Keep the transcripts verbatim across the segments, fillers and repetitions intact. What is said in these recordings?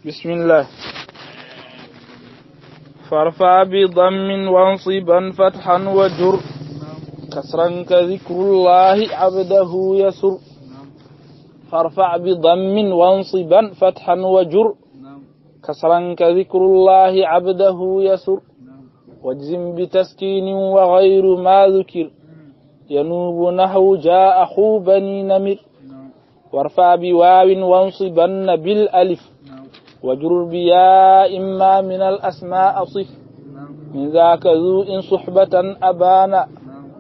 بسم الله. فارفع بضم وانصبا فتحا وجر، كسرا كذكر الله عبده يسر. فارفع بضم وانصبا فتحا وجر، كسرا كذكر الله عبده يسر. واجزم بتسكين وغير ما ذكر، ينوب نحو جاء أخو بني نمر. وارفع بواو وانصبن بالألف، واجرر بياء ما من الأسماء صف، من ذاك ذو إن صحبة أبان،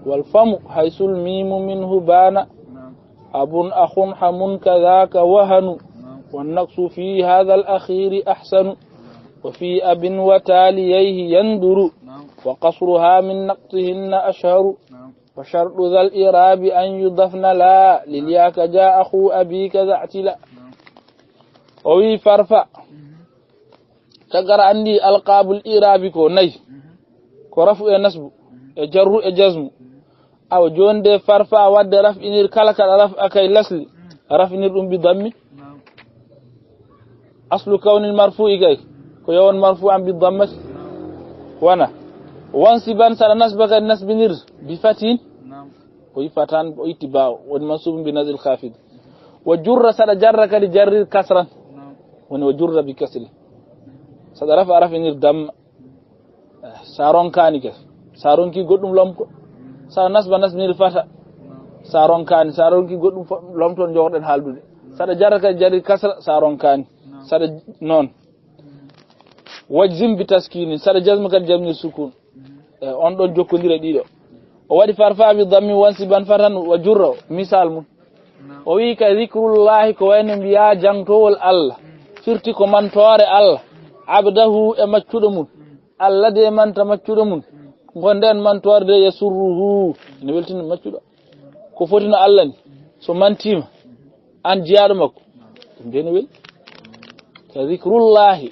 والفم حيث الميم منه بان. أب أخ حم كذاك وهن، والنقص في هذا الأخير أحسن. وفي أب وتاليه يندر، وقصرها من نقصهن أشهر. وشرط ذا الإعراب أن يضفن لا للياء كجاء أخو أبي كذا اعتلا. O wi farfa. Caggal a anndi alqabul irabi ko nayi. Ko rafu e nasbu, e jarru e jazmu. Awa jooni de farfa wadde raf'inir kala kala raf'a kay lasli. Raf'inir ɗum bi dammi. Aslu kawnil marfu'i kay ko yawon marfu'an bi dammati. Wana. Wansiban saɗa nasba kadi nasbinir bi fatin. O yi fatan o itti bawo woni mansubun bi nazil khafid. Wa jurra saɗa jarra kadi jarrir kasran. Woni wa jurra bi kasri. Saɗa rafa raf'inir damma. Sa ronkani ke, sa ronki goɗɗum lomko. Sa nasba nasbinir fata. Sa ronkani, sa ronki goɗɗum fo- lomton jogorɗen haaldude. Saɗa jarra kadi jarri kasra sa ronkani. Saɗa noon. Wajzim bi taskini, saɗa jazma kadi jazmir sukun. E on ɗon jokkondira ɗiɗo. O waɗi farfa bi dammi wansiban fatan wa jurra, misal mum. O wi ka zikrullahi ko wayno mbiya jangtowol Allah. Firti ko mantoore Allah. Abdahu e maccuɗo mum. Allah de manta maccuɗo mum. Gonden mantoore de yasurruhu ene weltina maccuɗo. Ko fotino Allah ni so mantima an jiyaaɗo makko, ɗum de no weli. Ka zikrullahi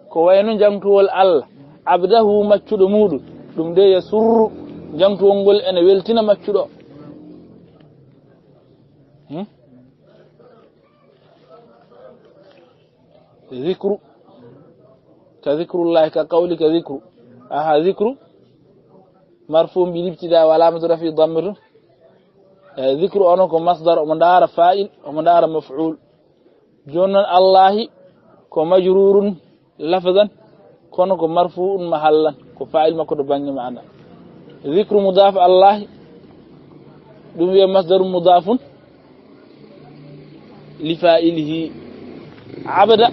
ko wayno jangtowol Allah. Abdahu maccuɗo muɗum, ɗum de yasurru, jangtowol ngol ene weltina maccuɗo. Hmm? Zikru. Ka zikrullahi ka qawlika zikru. Aha, zikru. Marfu bi libtida wa alamatu rafi dammatun. Eh, zikru ono ko masdar, omo ndaara fa'il, omo ndaara maf'ul. Jooni noon Allahi ko majrurun lafzan, kono ko marfu'un mahallan, ko fa'il makko to bannge ma'ana. Zikru mudaf Allahi, ɗum wiye masdarun mudafun li fa'ilihi. Abada.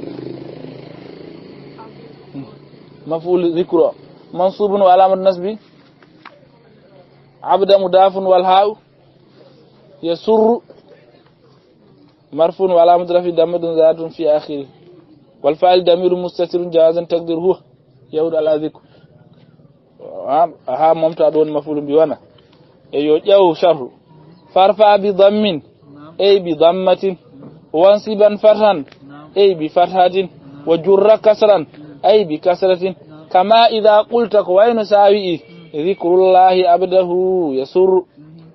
Maf'ul zikru o. Mansubun wa alamat nasbi. Abda mudafun wal ha'u. Yasurru. Marfu'un wa alamat rafi dammatun zahiratun fi akhiri. Wal fa'il damirun mustatirun jawazan taqdir huwa. Yaudu ala zikr. Ha, ha momta ɗon maf'ulun bi wana. E yo ƴeew sharhu. Farfa bi dammin, ay bi dammatin. Wansiban fathan, ay bi fathatin. Wa jurra kasran, ay bi kasratin. Kama idha qulta ko wayno sa wi'i, zikrullahi abdahu yasurru.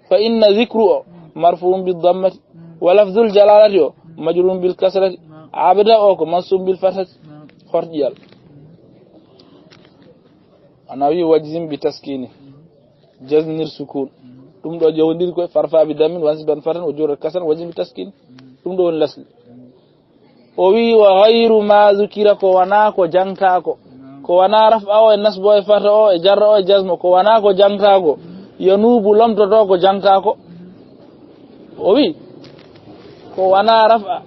Fa inna zikru o, marfu'un bi dammati. Wa lafzul jalalati o, majrurun bil kasrati. Abda o ko mansubun bil fathati. Horƴiyal. Ana wi wajzim bi taskini. Jazmir sukun. Ɗum ɗo jowondiri koye farfa bi dammin, wansiban fathan, wa jurra kasran, wajzim bi taskini. Ɗum ɗo woni lasli. O wi wa ghayru ma zukira, ko wana ko jangtako. Ko wana raf'a o e nasbo e fata o e jarra o e jazmo, ko wana ko jangtako. Yanubu lomtoto ko jangtako. O wi ko wana raf'a,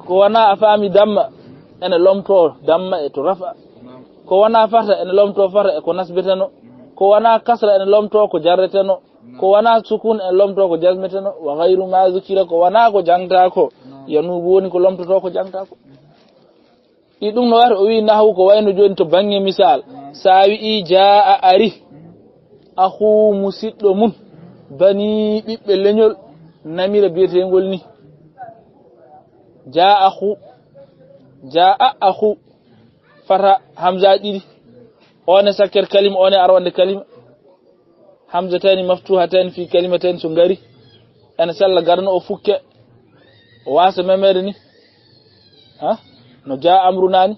ko wana a faami damma ene lomto damma e to raf'a. Ko wona fata ene lomto fata e ko nasbeteno. Ko wona kasra ene lomto ko jarreteno. Ko wona sukun ene lomto ko jasmeteno. Wa ghayru ma zukira, ko wona ko jangta ko. Yanubu woni ko lomtoto ko jangta ko. Ɗi ɗum no wata o wi nahwu ko wayno joni to bangge misal. Sa wi'i jaa ari. Akhu musiɗɗo mun. Bani ɓiɓɓe leñol. Namira biyetengol ni. Jaa akhu. Jaa akhu. Fata hamza ɗiɗi. One sakker kalima, one arwande kalima. Hamza tani maftuha tani fi kalima tani so ngari. Ene sella gadano o fukke. O wasa memede ni. Ha? No jaa amruna ni.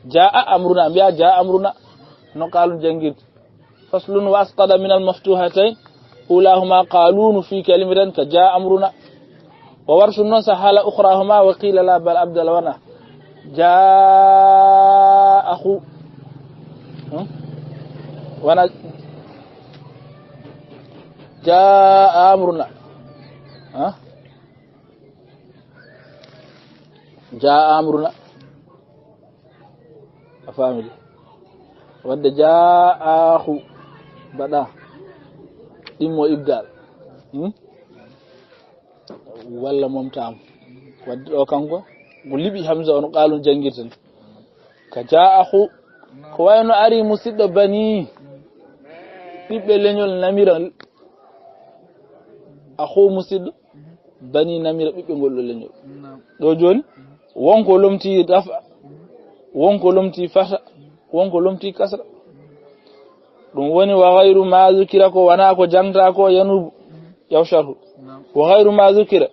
Jaa amruna, mbiya jaa amruna. No qaalun janngirta. Faslun wa asqata min al maftuhatayn. Ulahuma qaalunu fi kalimatan ka jaa amruna. Wa warshun noon sahala ukhrahuma wa qila la bal abdala wana. Jaa akhu. Hmm? Wana. Jaa amruna. Ha? Jaa amruna. A faami de. Wadde jaa akhu. Mbaɗa. Ɗimmo ibdal. Hmm? Walla momtaama. Wadde ɗo kanko. Ko liɓi hamza on qaalun janngirta ni. Ka jaa akhu. Ko wayno ari musidɗo bani. Ɓiɓɓe leñol namira. Akhu musidɗo. Bani namira ɓiɓɓe ngol ɗo leñol. Naam. Ɗo jooni, wonko lomti rafa, wonko lomti fata, wonko lomti kasra. Ɗum woni wa ghayru ma zukira ko wana ko jangta ko yanubu. Yaw sharhu. Naam. Wa ghayru ma zukira.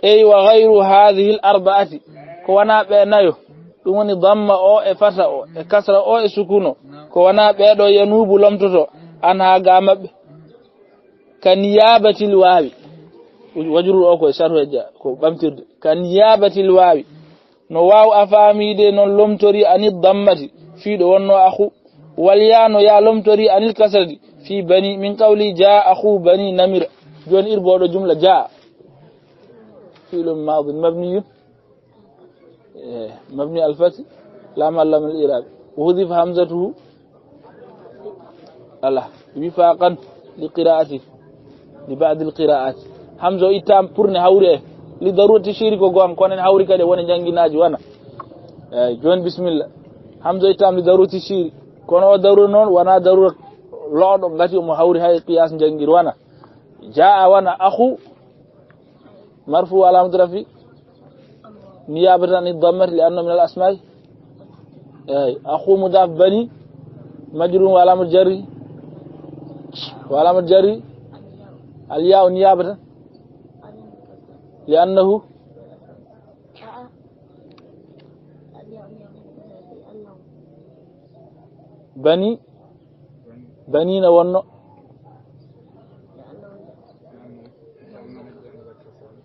Ey wa ghayru hadhihi al arba'ati. Ko wana ɓe nayo. Ɗum woni damma o e fata o, e kasra o e sukuno. Naam. Ko wana ɓe ɗo yanubu lomtoto. An ha ga maɓɓe. Ka niyabatil waawi. Wajuru o ko e sarhu e ja-, ko ɓamtirde. Ka niyabatil waawi. No waaw a faamiide noon lomtori anil dammati. Fii ɗo wonno akhu. Wal yaa no yaa lomtori anil kasrati. Fii bani min qawli jaa akhu bani namira. Jooni irboɗo jumla jaa. Fii ɗo maadin mabniyun. Eh, mabni al fathi, la mahalla lahu min al i'rab. Wa hudhifa hamzatuhu. Ala, wifaqan li qira'ati, li ba'd al qira'at. Hamza o ittam pour ne hawri e. Li darurati shiri ko gon, kono en hawri kadi wona janginaaji wana. Eh, jooni bismillah. Hamza o ittam li darurati shiri. Kono o darura noon, wona darura looɗo, ngati omo hawri hay qiyas jangir wana. Jaa wana akhu. مرفوع وعلامة رفعه نيابة عن الضمة لأنه من الأسماء. أي، أخو مضاف بني مجرور وعلامة جره، وعلامة جره الياء نيابة لأنه بني، بنين ونو.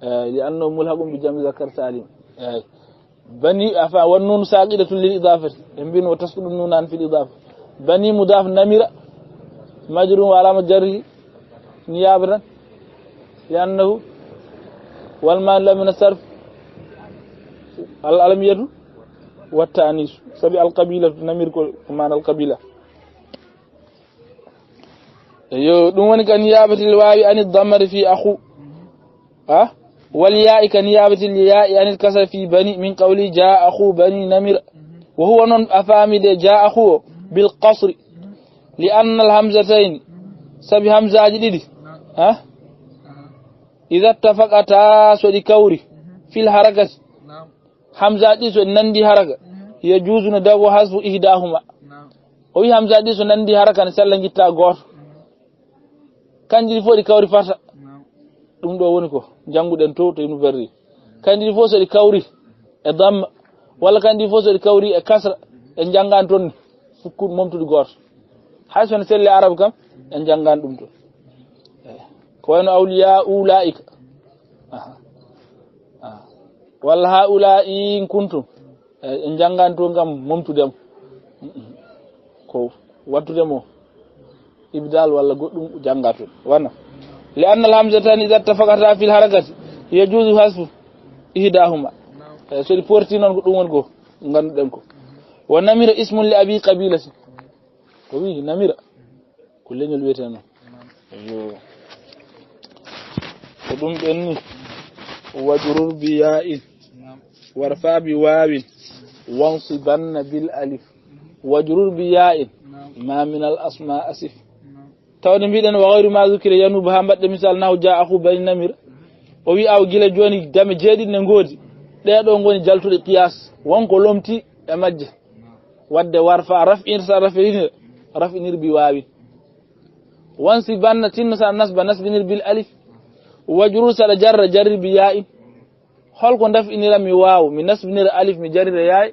Eh, لأنه ملحق بجمع مذكر سالم. Eh, bani, afa, والنون ساكنة للإضافة. En mbino وتسقط النونان في الإضافة. بني مضاف نمرة مجرور وعلامة جره نيابة لأنه والمانع من الصرف العلمية والتأنيث. سبي القبيلة نمر كل معنى القبيلة. Yo, ɗum woni ka niyabatil waawi ani dammati fi akhu. Ha? Wal yaa'i ka niyabatil yaa'i anil kasra fi bani min qawli jaa akhu bani namira. Wa huwa non a faami de jaa akhu o bil qasri. Li anna al hamzatayni. Sabi hamzaaji ɗiɗi. Ha? Idha ittafaqata so ɗi kawri. Fil harakati. Hamza ɗi so nandi haraka, yajuzu no dago hasfu ihdahuma. O wi hamza ɗi so nandi haraka ne sella ngitta gooto. Kanji ɗi fof ɗi kawri fata. Ɗum ɗo woni ko jannguɗen to, to université. Kanji ɗi fof so ɗi kawri e damma, walla kanji ɗi fof so ɗi kawri e kasra, en janngan toon ni. Fukkun momtude gooto. Hay so ne selli arab kam, en janngan ɗum toon. Eh, ko wayno awliya ulaika. Aha. Ah. Walla haula'i in kuntum. Eh, en janngan to ngam momtude mo. Mm-mm. Ko wattude mo ibdal walla goɗɗum jannga toon. Wana. Li anna al hamzatani idha ittafaqata fil harakati yajuzu hasfu ihdahuma. Eh, so ɗi porti noon ko ɗum woni ko ngannduɗen ko. Wa namira ismun li abi qabilati. Ko wi namira. Ko leñol wiyetee noon. Yo. Ko ɗum ɓenni. Wajrur bi ya'in. Warfa bi wawin. Wansibanna bil alif. Wajrur bi ya'in. Ma min al asma asif. Tawde mbiɗen wa ghayru ma zukira yanubu haa mbaɗde misal nahu jaa akhu bani namir. O wi aw gila jooni dame jeeɗiɗi ne ngoodi. Ɗee ɗoo ngoni jaltuɗe qiyas. Wonko lomti e majje. Wadde warfa raf'in sa raf'inir, raf'inir bi wawin. Wansibanna tinno sa nasba, nasbinir bil alif. Wajrur sa jarra, jarrir bi ya'in. Holko ndafiniran mi waaw, mi nasbinira alif, mi jarrira yaay?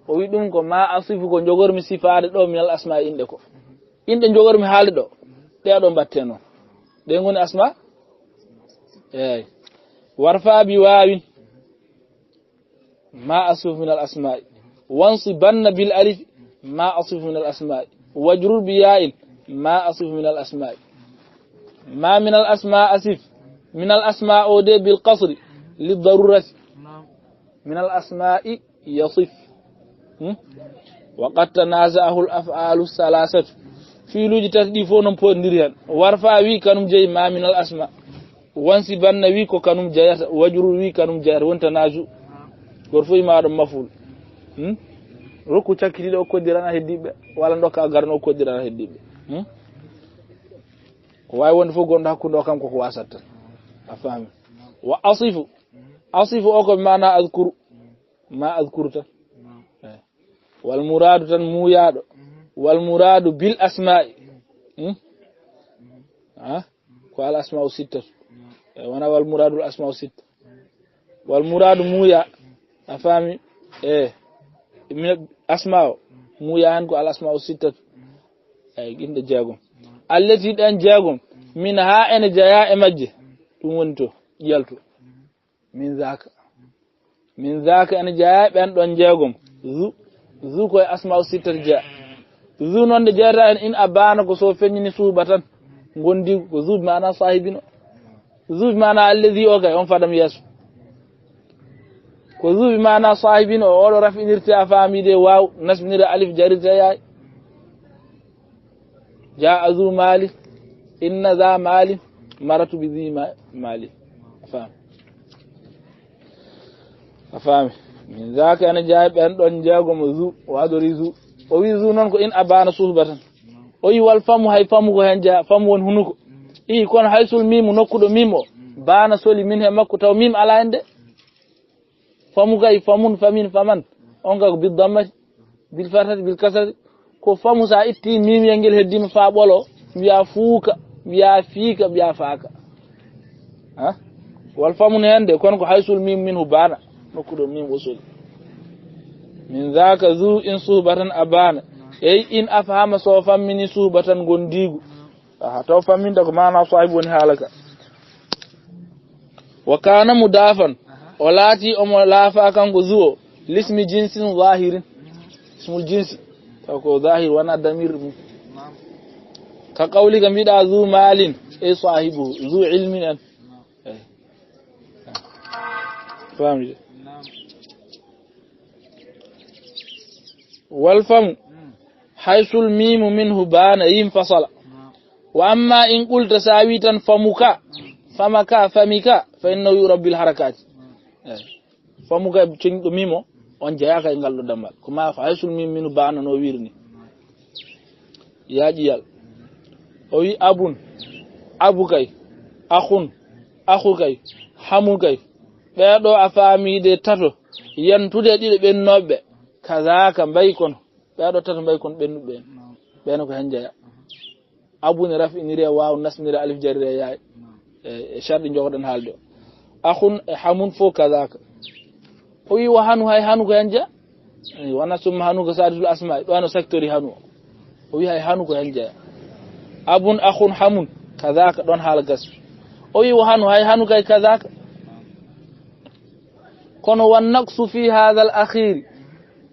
O wi ɗum ko ma asifu ko njogormi sifaade ɗo minal asmaa inɗe ko. Inɗe njogormi haalde ɗo, ɗe ɗo mbatte noon. Ɗe ngoni asmaa? Eey. Warfa bi waawin. Ma asifu minal asmaa'i. Wansibanna bil alif. Ma asifu minal asmaa'i. Wajrur bi yaa'in. Ma asifu minal asmaa'i. Ma minal asmaa asif. Minal asmaa o de bil qasri. Li darurati. Minal asmaa'i yasif. Hmm? Wa qad tanaza'ahu al af'alu salasatu. Fiiluuji tati ɗi fof noon poondiri heen. Warfa wi kanum jeyi ma minal asma. Wansibanna wi ko kanum jeyata. Wajrur wi kanum jeyata. Woni tanaju. Goto fof ima ɗo maful. Hmm? Rokku cakkitiiɗo o koddirana heddiiɓe. Walla ndokka garno o koddirana heddiiɓe. Hmm? Ko waawi wonde fof gonɗo hakkunde o kam koko wasat tan. A faami? Wa asifu. Asifu o ko maana adkuru. Ma adkuru tan. Eh. Wal muraadu tan muuyaaɗo. Wal muraadu bil asmaa'i. Hmm? Ha? Ko al asmaa'u sittatu. Eh, wona wal muraadu al asmaa'u sitta. Wal muraadu muuya. A faami? Eh. Min asmaa'u. Muuya han ko al asmaa'u sittatu. Eh, inɗe jeegom. Allati ɗen jeegom. Min ha ene jeyaa e majje. Ɗum woni to. Yaltu. Min zaka. Min zaka ene jeyaa e ɓen ɗon jeegom. Zu. Zu koye asmaa'u sittati jeyaa. Zu noon nde jeyata en in a baana ko so feññini suuba tan. Ngondiigu ko zu bi maana saahibino. Zu bi maana allazi o kay on fadam yeeso. Ko zu bi maana saahibino o oɗo rafinirte a faamide waaw nasbinira alif jarirte yaay. Jaa zu mali. Inna za mali. Maratu bi zi ma-, mali. A faami? A faami? Min zaka ene jeyaa e ɓen ɗon jeegom zu, o adori zu. O wi zu noon ko in a baana suuba tan. O wi wal famu hay famu ko heen jeyaa, famu woni hunuko. Ii, kono hay sul miimu nokkuɗo miim o, baana soli min he makko taw miim alaa heen de. Famu kay, famun, famin, faman. On ka ko bid dammati, bil fatati, bil kasrati. Ko famu sa itti miimiyel ngel heddima fa ɓolo, wiya fuuka, wiya fiika, wiya faaka. Ha? Wal famun heen de, kono ko haysul miim minhu baana. Nokkuɗo miim o soli. Min zaka zu in suhbatan a baana. Ey in afhama so fammini suhbatan ngondiigu. Aha, taw famminta ko maana saahibu woni haala ka. Wa kana mudafan, o laati omo laafa kanko zu o, lismi jinsin zahirin. Ismul jinsi. Taw ko zahir wona damir mum. Ka qawlika mbiɗa zu malin, e saahibu, zu ilmin en. Eh. Famde. Wal famu. Haysul mimu minhu bana yin fasala. Wa amma in qulta sa wi tan famuka, famaka, famika, fa innahu yu'rab bil harakati. Eh. Famuka ceŋɗo mimo, on jeyaka e ngal ɗo dammal. Ko ma fa haysul mimu minhu bana no wirni. Yaaƴiyal. O wi abun, abu kay, akhun, akhu kay, hamun kay. Ɓeeɗo a faamide tato, yantude ɗiɗo ɓennooɓe. Kazaka mbay kono. Ɓeeɗo tato mbay kono ɓennuɓe ɓen. Ɓeeno ko hen jeya. Abu ne rafinire waaw nasnire alif jarire yaay. E, e sharɗi jogoɗen haalde o. Akhun e hamun fof kazaka. O wi wa hanu hay hanu ko hen jeya. E, wana summa hanu ko sadisul asma'i. Ɗo ano secteur hanu o. O wi hay hanu ko hen jeya. Abun akhun hamun kazaka ɗon haala gaspi. O wi wa hanu hay hanu kay kazaka. Kono wan naqsu fi hadha al akhiri.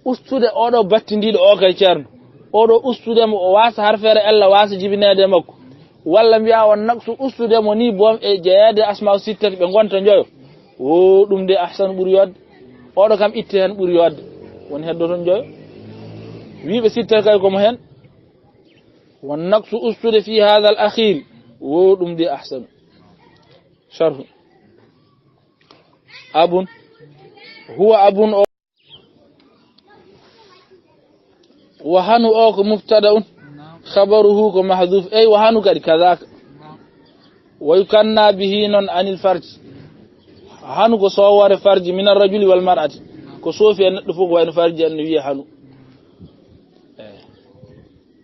Ustude oɗo battindiiɗo o kay ceerno. Oɗo ustude mo o wasa harfere ella wasa jibineede e makko. Walla mbiya wan naqsu ustude mo ni boom e jeyeede asma'u sittati ɓe ngonta njoyo. O ɗum de ahsanu ɓuri yodde. Oɗo kam itte hen ɓuri yodde. Woni heddo toon njoyo. Wiiɓe sittati kay ko mo hen. Wan naqsu ustude fi hadha al akhiri. O ɗum de ahsanu. Sharhu. Abun. Huwa abun o. Wa hanu o ko mubtada'un. Khabaruhu ko mahdhuf. Ey wa hanu kadi kazaka. Wa yukanna bihi non anil farji. Hanu ko sowore farji min ar-rajuli wal mar'ati. Ko sofi en neɗɗo fof ko wayno farji en no wiye hanu. Eh.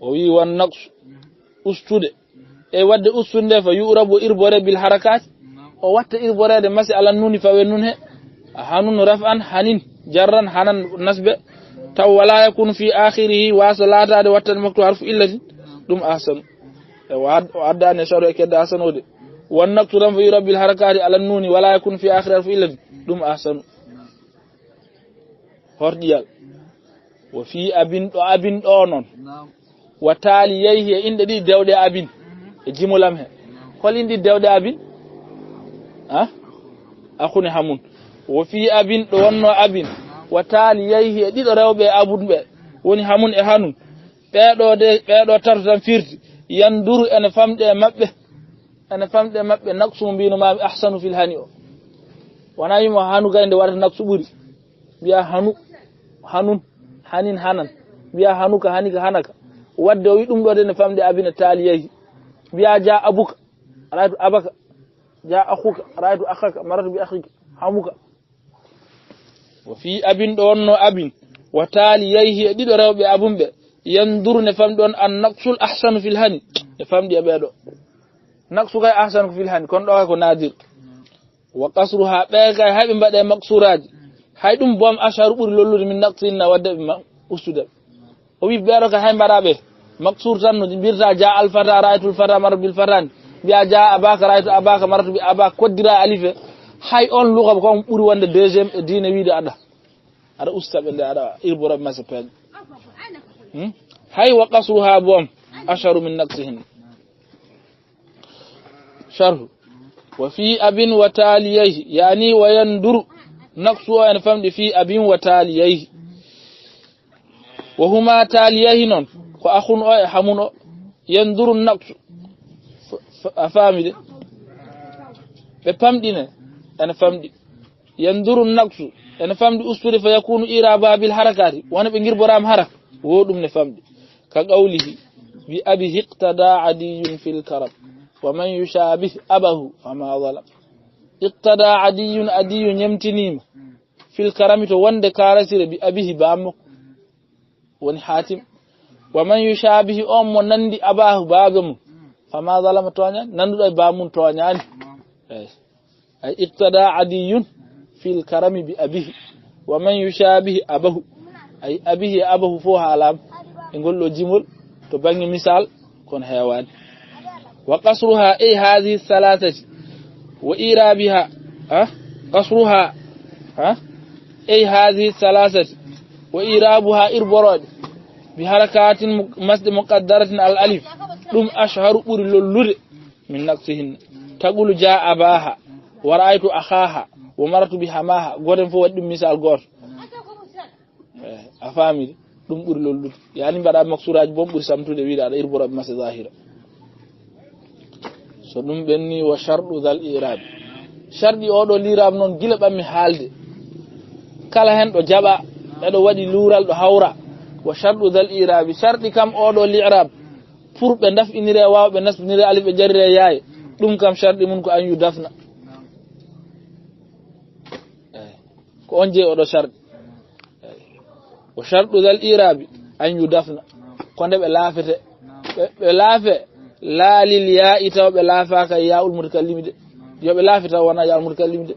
O wi wan naqsu. Ustude. E wadde ustude fa yu'rabu irbore bil harakat. O watta irboreede masi ala nuni fawe nun he. Hanun raf'an, hanin, jarran, hanan, nasbe. Taw wala yakun fi akhirihi, wasa laataade wattani makko harfu illatin. Ɗum ahsanu. E wa-, o addaani e saro e kedde ahsanu o de. Wan naqsu tan fo yurabil harakaati ala nuni, wala yakun fi akhiri harfu illatin. Ɗum ahsanu. Horɗiyal. Wa fi abin, ɗo abin ɗo noon. Wa taaliyayhi, e inɗe ɗiɗi dewɗe abin. E jimulam he. Hol inɗe ɗiɗi dewɗe abin? Ha? Akhun e hamun. Wa fi abin, ɗo wonno abin. Wa taaliyayhi, e ɗiɗo rewɓe e abun ɓe. Woni hamun e hanun. Ɓeeɗo de, ɓeeɗo tato tan firti. Yanduru, ene famɗi e maɓɓe. Ene famɗi e maɓɓe naqsu mo mbino maami ahsanu fil hani o. Wona wimo hanu kay nde waɗata naqsu ɓuri. Mbiya hanu, hanun, hanin, hanan. Mbiya hanuka, hanika, hanaka. Wadde o wi ɗum ɗo de ne famɗi abin e taaliyayhi. Mbiya ja abuka, raytu abaka. Ja akhuka, raytu akhaka, maratu bi akhiki. Hamuka. Wa fi abin, ɗo wonno abin. Wa taaliyayhi, e ɗiɗo rewɓe abun ɓe. Yanduru, ne famɗi on an naqsul ahsanu fil hani. Ne famɗi e ɓeeɗo. Naqsu kay ahsanu ko fil hani, kono ɗo kay ko nadir. Wa qasruha, ɓe kay hay ɓe mbaɗe maqsuraaji. Hay ɗum boom asharu ɓuri lollude min naqsihinna wadde ɓe ma-, ustude. O wi ɓeeɗo kay hay mbaɗa ɓe. Maqsur tan no mbirta ja al fata, ra'aytul fata, maratu bil fata ni. Mbiya ja abaka, ra'aytu abaka, maratu bi abaka, koddira alife. Hay on luga ko on ɓuri wonde deuxième e diine wiide aɗa. Aɗa usta ɓe nde aɗa irbora ɓe masa peeje. Hmm? Hay wa qasruha boom asharu min naqsihinna. Sharhu. Wa fi abin wa taaliyayhi, yani wa yanduru. Naqsu o en famɗi fi abin wa taaliyayhi. Wa huma taaliyayhi noon, ko akhun o e hamun o. Yanduru naqsu. F-, f-, a faami de? Ɓe famɗine, ene famɗi. Yanduru naqsu, ene famɗi ustude fa yakunu i'rabuha bil harakaati, wona ɓe ngirboraama harak, wo ɗum ne famɗi. Ka qawlihi, bi abihi iqtada adiyun fil karam, wa man yushabih abahu fama zalam. Iqtada adiyun, adiyu ñemtiniima, fil karami to wonde karasire bi abihi bammo. Woni Hatim. Wa man yushabihi, on mo nandi abahu baaba mum. Fama zalama, tooñaani. Nanduɗo e baaba mum tooñaani. Eyi. Ay iqtada adiyun fil karami bi abihi. Wa man yushabihi abahu. Ay abihi e abahu fof haalaama. E ngol ɗo jimol to bannge misal kono heewaani. Wa qasruha, ay hadhihi thalathati. Wa irabiha, ha? Qasruha, ha? Ay hadhihi thalathati. Wa irabuha, irborooɗe. Bi harakatin mu-, masde muqaddaratin al alif. Ɗum ashharu ɓuri lollude. Min naqsihinna. Taqulu jaa abaha. Wa ra'aytu akhaha. Wa marartu bi hamaha. Gooto en fof waɗi ɗum misal gooto. Eh, a faami de? Ɗum ɓuri lollude. Yani mbaɗa maksuraaji boom ɓuri samtude wiide aɗa irbora ɓe masa zahira. So ɗum ɓenni wa sharɗu zal i'rab. Sharɗi oɗo li'rab noon gila ɓammi haalde. Kala hen ɗo jaɓa, eɗo waɗi luural ɗo hawra. Wa sharɗu zal i'rabi. Sharɗi kam oɗo li'rab. Pour ɓe daf'inire, waawa ɓe nasbinire alif ɓe jarrire yaaye. Ɗum kam sharɗi mum ko an yudafna. Eh. Ko on jeyi oɗo sharɗi. Wa sharɗu zal irabi an yudafna. Ko nde ɓe laafete. Ɓe, ɓe laafe laalil yaa'i taw ɓe laafaaka e yaa'ul mutakallimi de. Yo ɓe laafe taw wona yaa'ul mutakallimi de.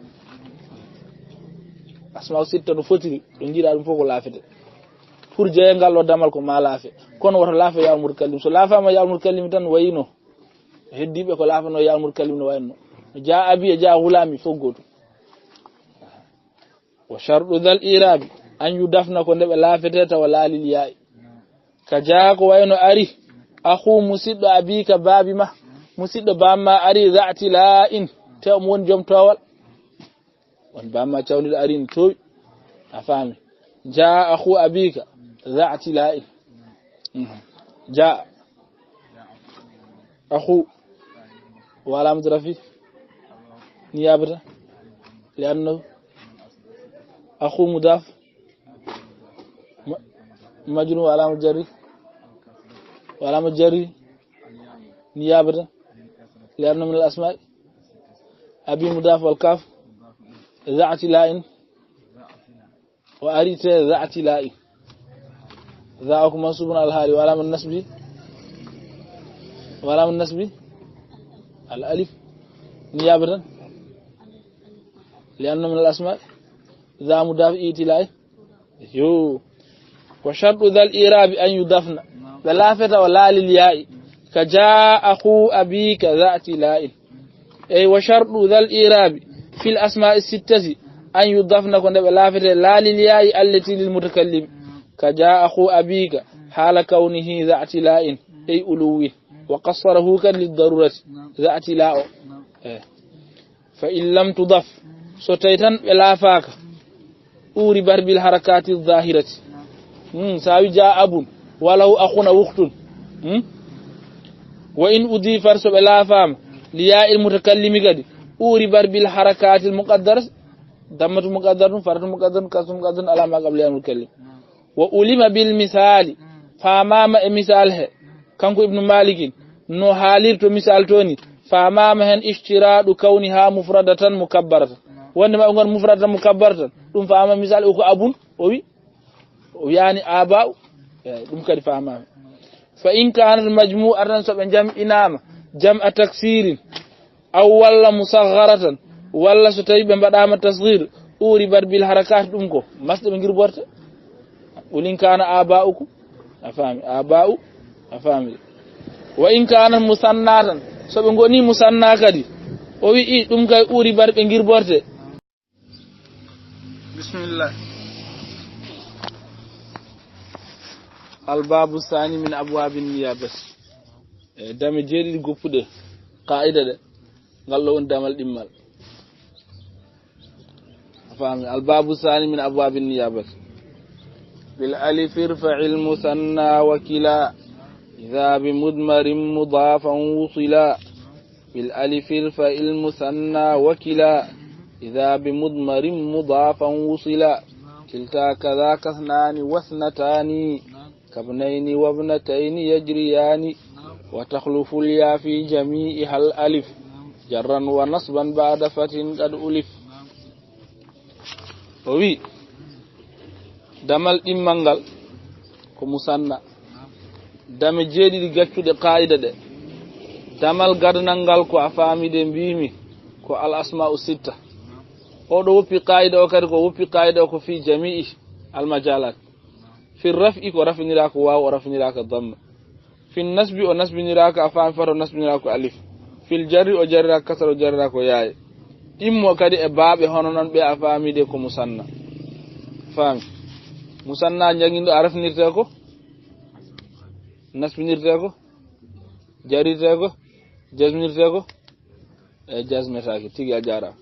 Asma'u sitta no fotiri, ɗo njiɗa ɗum fof ko laafete. Pour jeeyangal ɗo damal ko ma laafe. Kono woto laafe yaa'ul mutakallimi. So laafaama yaa'ul mutakallimi tan wayino. Heddiiɓe ko laafano yaa'ul mutakallimi no wayno. Jaa abi e jaa gulaami fof gootum. Wa sharɗu zal irabi an yudafna ko nde ɓe laafete tawa laalil yaa'i. Ka jaa ko wayno ari, akhu musiɗɗo abika baabi ma, musiɗɗo bamma ari za'tila'in, te omo woni joom toowal. On bamma cawndiɗo ari no toowi, a faami. Jaa akhu abika za'tila'in. Mhm. Jaa. Akhu. Wa alamatu rafi. Niyabata. Li annahu. Akhu mudaf. Ma-, majrur wa alamatu jarri. Wa alamatu jarri. Niyabata. Li annahu min al asma'i. Abi mudaf wal kaf. Za'tila'in. Wa arite za'tila'in. Za'u ko mansubun al hali wa alamat nasbi. Wa alamat nasbi. Al alif. Niyabatan. Li anna min al asma. Za mudaf itilai. Yo. Wa shartu dhal irabi an yudafna. Ɓe laafeta o laalil yaa'i. Ka jaa akhu abika za tila'in. Ey wa shartu dhal irabi fil asma'i sittati an yudafna ko nde ɓe laafete laalil yaa'i allati lil mutakallim. Ka jaa akhu abika hala kawnihi za tila'in. Ey uluwi. Wa qassarahu kan lid darurati. Za tila'o. Eh. Fa in lam tudaf, so tawi tan ɓe laafaaka, uribat bil harakati zahirati. Hmm, so a wi jaa abun, walaw akhuna ukhtun. Hmm? Wa in udifat, so ɓe laafaama, li ya'il mutakallimi kadi, uribat bil harakati al muqaddarati, dammatu muqaddaratun, fatatu muqaddaratun, kasru muqaddaratun, ala ma qabla ya'il mutakallim. Wa ulima bil misali, faamaama e misal he, kanko Ibnu Malikin, no haalirto misal to ni, faamaama hen ishtiradu kawniha mufradatan mukabbaratan. Wonde ma ɓe ngon mufradatan mukabbaratan, ɗum faama misal o ko abun, o wi, o wiyani aba'u, eh, ɗum kadi faamaama. Fa in kanat majmu'atan, so ɓe jam'inaama, jam'a taksirin, aw walla musagharatan, walla so tawi ɓe mbaɗaama tasghir, uribat bil harakat, ɗum ko masɗe ɓe ngirborte. Qul in kana aba'ukum, a faami, aba'u, a faami. Wa in kana musannatan, so ɓe ngoni musanna kadi, o wi'i ɗum kay uribat ɓe ngirborte. Bismillah. Al babu sani min abwabin niyabati. E dame jeeɗiɗi goppuɗe qaida ɗe, ngal ɗo woni damal ɗimmal. A faami? Al babu sani min abwabin niyabati. Bil alif irfa'il musanna wa kila, idha bi mudmarin mudafan wusila. Bil alif irfa'il musanna wa kila, idha bi mudmarin mudafan wusila. Kilta kadha kathnani wathnatani. Kabnayni wabnatayni yajriyani. Wa takhluful ya fi jami'i hal alif. Jarran wa nasban ba'da fatin qad ulif. O wi, damal ɗimmal ngal ko musanna. Dame jeeɗiɗi gaccuɗe qaida ɗe. Damal gadanal ngal ko a faami de mbimi ko al asma'u sitta. O ɗo woppi qaida o kadi ko woppi qaida o ko fi jami'i al majalat. Fi raf'i ko rafiniraaka waaw, o rafiniraaka damma. Fi nasbi o nasbiniraaka, a faami fata o nasbiniraaka alif. Fil jarri o jarriraaka kasra, o jarriraaka yaaye. Ɗimmo kadi e baaɓe hono non ɓe a faami de ko musanna. Faami. Musanna jangindo a rafinirte ko? Nasbinirte ko? Jarrite ko? Jasminirte ko? E jasmetaake tigi a jaara.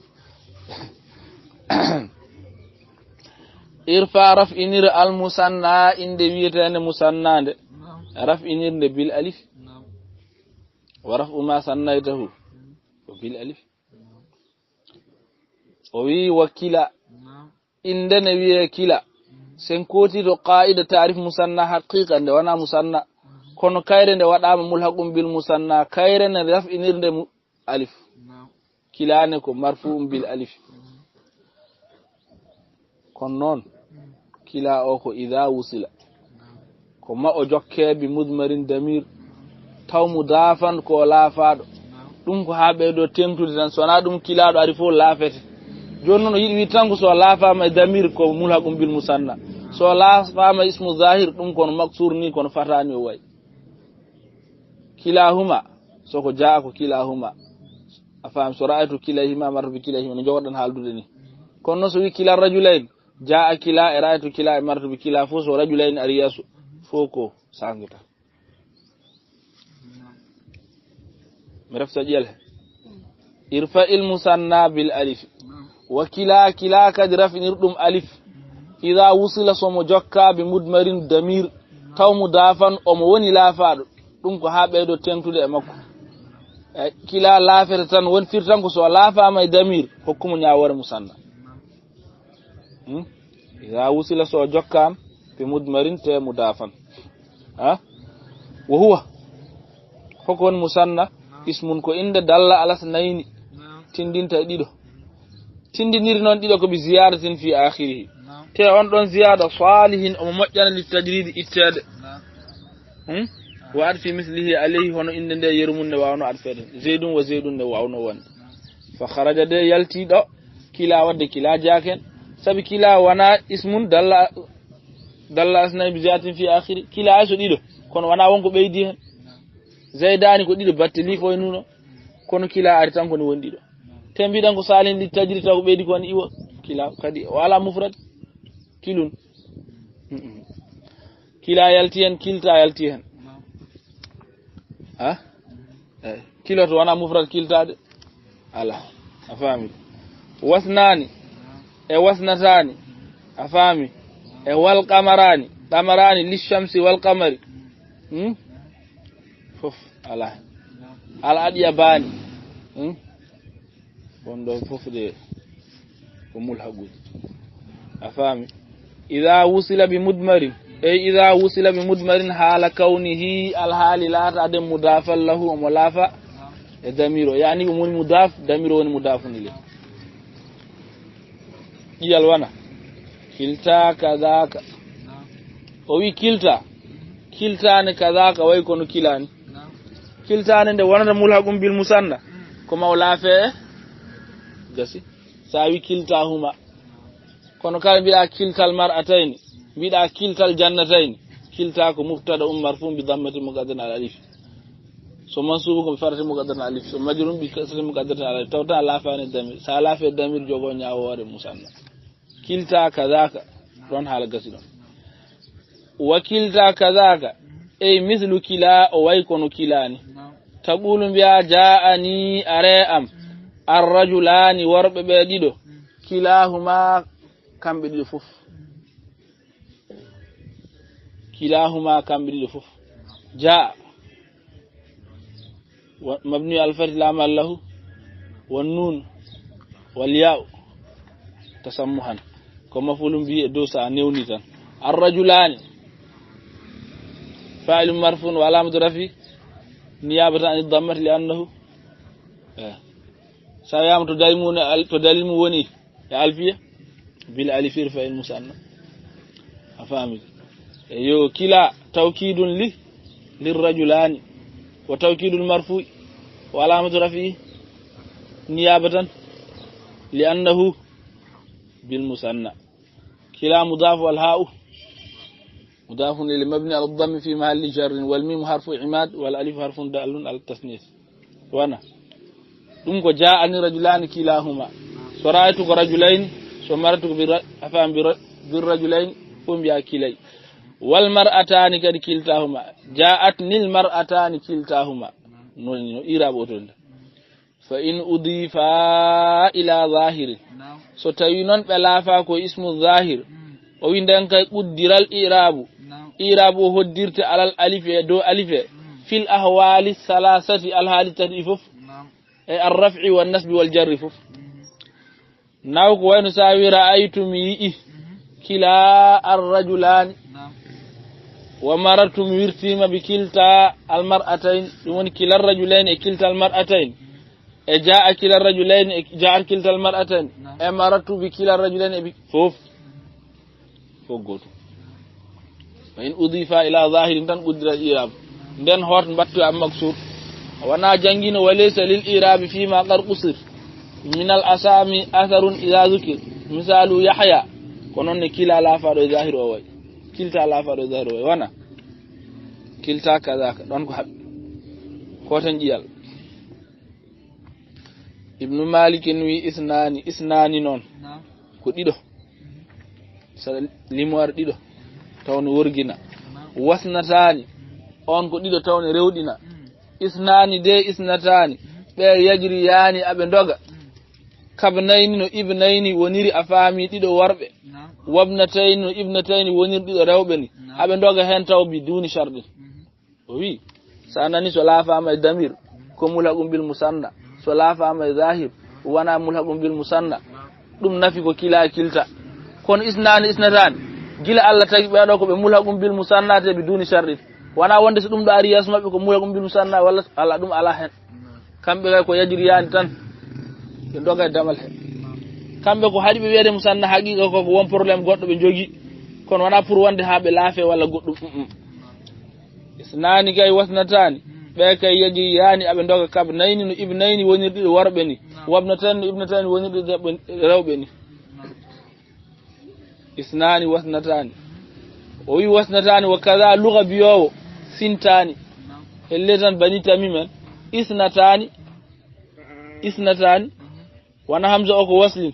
Irfa raf'inir al musanna inde wiyetende musannande. Raf'inir nde bil alif. Wa raf'u ma sannaytahu. Ko bil alif. O wi wa kila. Inde ne wiye kila. Sen koti to qaida ta'rif musanna haqiqa nde wana musanna. Kono kayre nde waɗama mulhaqun bil musanna, kayre ne raf'inir nde mu-, alif. Kilane ko marfu'un bil alif. Kono non, kila o ko idha wusila. Ko ma o jokke bi mudmarin damir. Taw mudafan ko laafaɗo. Ɗum ko ha ɓeydo tengtude tan, so wona ɗum kilaɗo ari fof laafete. Joni noon o yiɗi wi tan ko so laafama e damir ko mulhaqun bil musanna. So laafama ismu zahir ɗum kono maksur ni kono fatani o way. Kilahuma, so ko jaa ko kilahuma. A faam, so ra'aytu kilayhima, marartu bi kilayhima, no jogoɗen haaldude ni. Kono noon so wi kila rajulayn, jaa kila e ra'aytu kila e marartu bi kila fof so rajulayn ari yeeso, fof ko sangita. Mi refta ƴel he. Irfa'il musanna bil alif. Wa kila, kila kadi rafinir ɗum alif. Idha wusila so mo jokka bi mudmarin damir. Taw mudafan omo woni laafaɗo. Ɗum ko ha ɓeydo tengtude e makko. E kila laafete tan won firtan ko so laafama e damir hokkumo ñaawore musanna. Hmm? Idha wusila so jokkaama bi mudmarin te mudafan. Ha? Wa huwa. Hoko woni musanna? Ismun ko inde dalla ala thnayni. Tindinta e ɗiɗo. Tindiniri noon ɗiɗo ko bi ziyadatin fi akhirihi. Te on ɗon ziyada salihin omo moƴƴana li tajridi itteede. Hmm? Wa ad fi mislihi alayhi hono inde nde yeru mum ne wawno ad fede. Zaydun wa zaydun ne wawno wonde. Fa kharaja de yalti ɗo. Kila wadde kila jaaken. Sabi kila wona ismun dalla, dalla asnani bi ziyatin fi akhiri. Kila ay so ɗiɗo, kono wona wonko ɓeydi hen. Zaydani ko ɗiɗo, batte lifo e nuno. Kono kila ari tan ko ni woni ɗiɗo. Te mbiɗen ko salin li tajri taw ko ɓeydi ko woni iwo. Kila kadi o ala mufrad. Kilun. Mm-mm. Kila yalti hen, kilta yalti hen. Ha? Eh, kilo to wona mufrad kiltade. Ala. A faami? Wasnani. E wasnatani. A faami? E wal qamarani. Qamarani lishamsi wal qamari. Hmm? Fof. Ala. Al adiya bani. Hmm? Wonɗo fof de ko mulhaquji. A faami? Ida wusila bi mudmarin, ey ida wusila bi mudmarin haala kawnihi, alhaali laataade mudafan lahu, omo laafa e damiro, yani ko woni mudaf, damiro woni mudafun ilay. Ɗiyal wana kilta kadaka. O wi kilta. Kiltane kadaka way kono kilani. Kiltane nde wonata mulhaqum bil musanna. Ko maw laafe gasi. Sa wi kiltahuma. Kono kala mbiɗa kiltal mar'atayni, mbiɗa kiltal jannatayni. Kilta ko mubtada um marfu bi dammati muqaddara al alif. So mansubu ko bi farati muqaddara al alif. So majrun bi kasrati muqaddara al alif. Tawta lafani damir. Sa lafe damir jogo nyawo wore musanna. Kilta kadaka. Ɗon haala gasi ɗon. Wa kilta kadaka. Ey mislu kila o way kono kilani. Taqulu mbiya ja'ani are am. Arrajulani worɓe ɓe ɗiɗo. Kilahuma kamɓe ɗiɗo fof. Kilahuma kamɓe ɗiɗo fof. Jaa. Wa-, mabni al fathi la mahalla lahu. Wan nun. Wal ya'u. Tasammuhan. Ko maf'ulun bihi e dow sa newni tan. Arrajulani. Fa'ilun marfu'un wa alamatu rafi. Niyabatan anid dammati li annahu. Eh. Sa wiyama to dalil mum al-, to dalil mum woni e alfiya, bil alif irfa il musanna. A faami? Eyo, kila tawkidun li, lirrajulani. Wa tawkidul marfu'i. Wa alamatu rafi'i niyabatan li annahu bil musanna. Kila mudaf wal ha'u mudafun ilayhi mabni ala dhammi fi mahalli jarrin wal mim harfu imad wal alif harfun dalun ala tasnis. Wana. Ɗum ko ja'ani rajulani kilahuma. So ra'aytu ko rajulayn, so maratu ko bi ra-, afam bi ra-, bir rajulayn, fof mbiya kilay. Wal mar'atani kadi kiltahuma. Ja'atnil mar'atani kiltahuma. Non no irabu oto nde. Fa in udifa ila zahirin. Naam. So tawi noon ɓe laafa ko ismu zahir. Mm. O wi nden kay quddiral i'rabu. Naam. I'rabu o hoddirte alal alife, dow alife. Mm. Fil ahwali salasati, alhaali tati ɗi fof. Naam. E arraf'i wan nasbi wal jarri fof. Mhm. Naw ko wayno sa wi ra'aytu mi yi'i. Mhm. Kila arrajulani. Naam. Wa marartu mi wirtima bi kilta almar'atayn. Ɗum woni kila arrajulayn e kilta almar'atayn. Mhm. E jaa kila arrajulayn e jaa kilta almar'atayn. Naam. E marartu bi kila arrajulayn e bi fof. Fof gootum. Wa in udifa ila zahirin tan quddiral i'rab. Nden hoot mbattu am maksur. Wana jangino wa laysa lil i'rabi fi ma qad qusir. Min al asami atharun idha dhukir. Misalu Yahya. Ko noon ne kila laafaɗo e zahir o way. Kilta laafaɗo e zahir o way. Wana. Kilta kadaka. Ɗon ko haɓɓi. Hooten ƴiyal. Ibnu Malik en wi isnani, isnani noon. Naam. Ko ɗiɗo. Mhm. Saɗa limoore ɗiɗo, taw ne worgina. Naam. Wasnatani, on ko ɗiɗo taw ne rewɗina. Mm. Isnani de isnatani, ɓe yajriyani aɓe ndoga. Mm. Kabnayni no ibnayni woniri a faami ɗiɗo worɓe. Naam. Wabnatayni no ibnatayni woniri ɗiɗo rewɓe ni. Naam. Aɓe ndoga hen taw bi duni sharɗin. Mhm. O wi, sa nani so laafama e damir, ko mulhaqun bil musanna. So laafama e zahir, wana mulhaqun bil musanna. Ɗum nafi ko kila kilta. Kono isnani isnatani, gila Allah tagi ɓeɗo ko ɓe mulhaqun bil musanna te bi duni sharɗin. Wana wonde so ɗum ɗo ari yeeso maɓɓe ko mulhaqun bil musanna walla Allah ɗum ala hen. Kamɓe kay ko yajriyani tan. Ɓe doga e damal he. Kamɓe ko haɗi ɓe wiyede musanna haqiqa ko, ko won problème goɗɗo ɓe jogi. Kono wana pour wonde ha ɓe laafe walla goɗɗum. Mm, mm. Isnani kay wasnatani. Ɓe kay yajriyani aɓe doga kabnayni no ibnayni woniri ɗiɗo worɓe ni. Wabnatayni no ibnatayni woniri ɗiɗo rewɓe ni. Isnaani wasnataani. O wi wasnataani, wa kaza luga biyoowo sintaani. Helle tan bani tamimen. Isnataani. Isnataani. Wana hamza o ko waslin.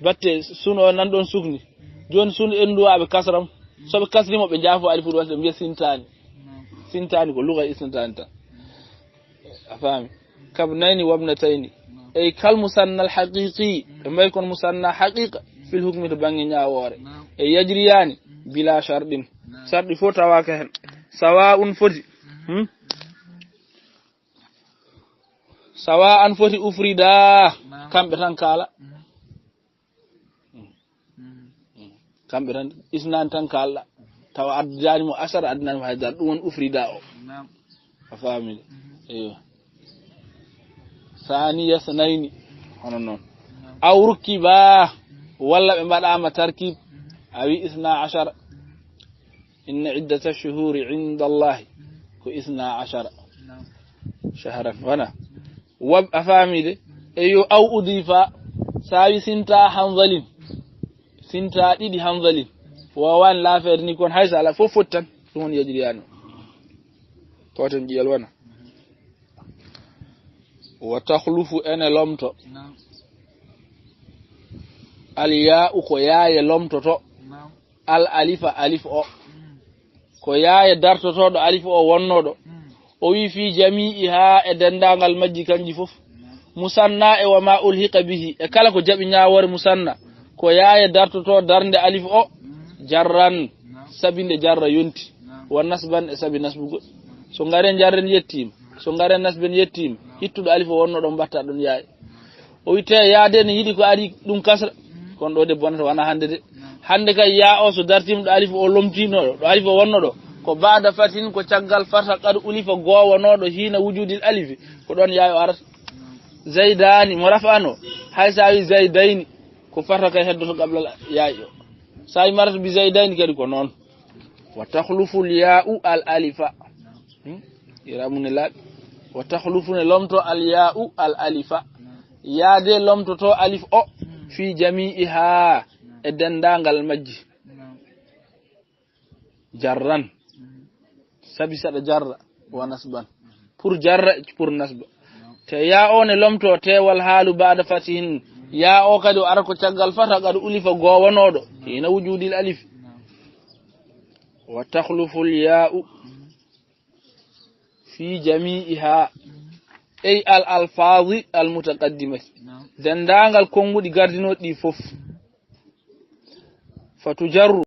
Batte sun o nan ɗon sukni. Jooni sun en duwaaɓe kasram. So ɓe kasrimo ɓe jaafo aliful wasli ɓe mbiya sintaani. Sintaani ko luga isnataani tan. A faami? Kabnayni wabnatayni. Ey kal musannal haqiqi. Ɓe mbayi kon musanna haqiqa. Fil hukmi to bannge ñaawoore. E yajriyaani bila sharɗin. Sharɗi fof tawaaka hen. Sawa un foti. Hmm? Sawa an foti ufrida. Kamɓe tan kaala. Kamɓe tan isnaani tan kaalɗa. Tawa addaani mo asara, addaani mo haydara. Ɗum woni ufrida o. A faami de? Eyo. Saaniya sanayni. Hono noon. Aw rukkiba. Walla ɓe mbaɗaama tarkib. A wi isna ashara. Inna iddata shuhuri inda Allahi ko isna ashara shahran. Wana. Wab a faami de? Eyo aw udifa. Sawi sinta hanzalin. Sinta ɗiɗi hanzalin. Wawan lafeede ni kon haysa ala fof foti tan. Ɗum woni yajriyaani. Koten ƴiyal wana. Wa takhlufu ene lomto. Al ya'u ko yaaye lomtoto. Al alifa alif o. Ko yaaye dartotooɗo alif o wonnooɗo. O wi fii jamii haa e denndaangal majji kanji fof. Musanna e wa ma ulhiqa bihi e kala ko jaɓi ñaawoore musanna. Ko yaaye dartotoo darnde alif o. Jarran sabi nde jarra yonti. Wa nasban e sabi nasbugol. So ngaren jarren yettiima. So ngaren nasben yettiima. Hittuɗo alif o wonnooɗo mbatta ɗon yaaye. O witte yaade ne yiɗi ko ari ɗum kasra. Kono ɗo de bonata wona hannde de. Hannde kay ya o so dartima ɗo alif o lomtino ɗo alif o wonno ɗo. Ko baada fatin ko caggal fata qad ulifa gowanooɗo hina wujudil alifi. Ko ɗon yaayo arata. Zaydani mo rafano. Hay sa wi zaydayni ko fata kay heddoto qablal yaayo. Sa wi marata bi zaydayni kadi ko noon. Wa takhlufu al ya'u al alifa. Hmm? Iramu ne laaɓi. Wa takhlufu ne lomto al ya'u al alifa. Yaade lomtoto alif o. Fi jami'iha e denndaangal majji. Jarran. Sabi saɗa jarra wa nasban. Pour jarra, pour nasba. Te ya o ne lomto tewal haalu baada fatihin. Ya o kadi o ara ko caggal fata qad ulifa gowanooɗo. Hina wujudil alif. Wa takhlufu al ya'u fi jami'iha. Ey al alfazi al mutaqaddimati. Denndaangal konnguɗi gardinooɗi ɗi fof. Fa tujarru.